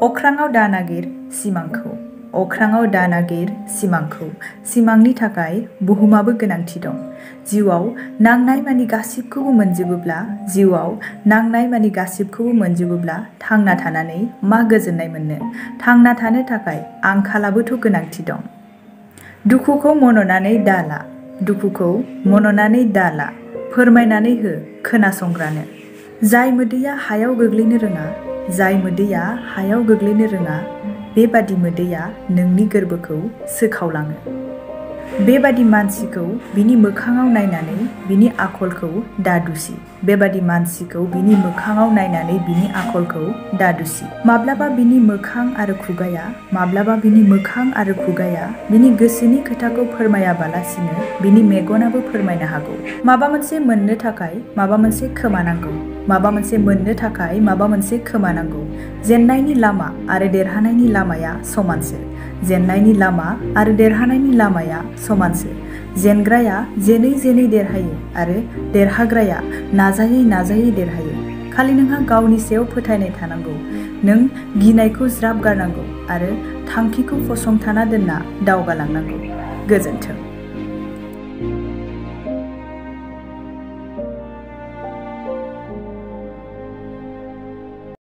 अख्राङाव दा नागिर सिमांखौ अख्राङाव दा नागिर सिमांखौ सिमांनि थाखाय बुहुमाबो गोनांथि दं। जिउआव नांनाय मानि गासिबखौबो मोनजोबोब्ला थांना थानानै मा गोजोननाय मोननो? थांना थानो थाखाय आंखालाबोथ' गोनांथि दं। दुखुखौ मननानै दाला फोरमायनानै हो खोनासंग्रानो। जाय मोदैया हायाव गोग्लैनो रोङा बेबादि मोदैया नोंनि गोरबोखौ सोखावलाङो। बेबादि मानसिखौ बिनि मोखाङाव नायनानै बिनि आखलखौ दादुसि। माब्लाबा बिनि मोखां आरो खुगाया बिनि गोसोनि खोथाखौ फोरमायाबालासिनो बिनि मेगनाबो फोरमायनो हागौ। माबा मोनसे मोननो थाखाय माबा मोनसे खोमानांगौ। जेननायनि लामा आरो देरहानायनि लामाया समानसो। जेनग्राया जेनै देरहायो आरो देरहाग्राया नाजायै देरहायो। खालि नोंहा गावनि सायाव फोथायनाय थानांगौ। नों गिनायखौ ज्राब गारनांगौ आरो थांखिखौ फसंथाना दोनना दावगालांनांगौ। गोजोन्थों।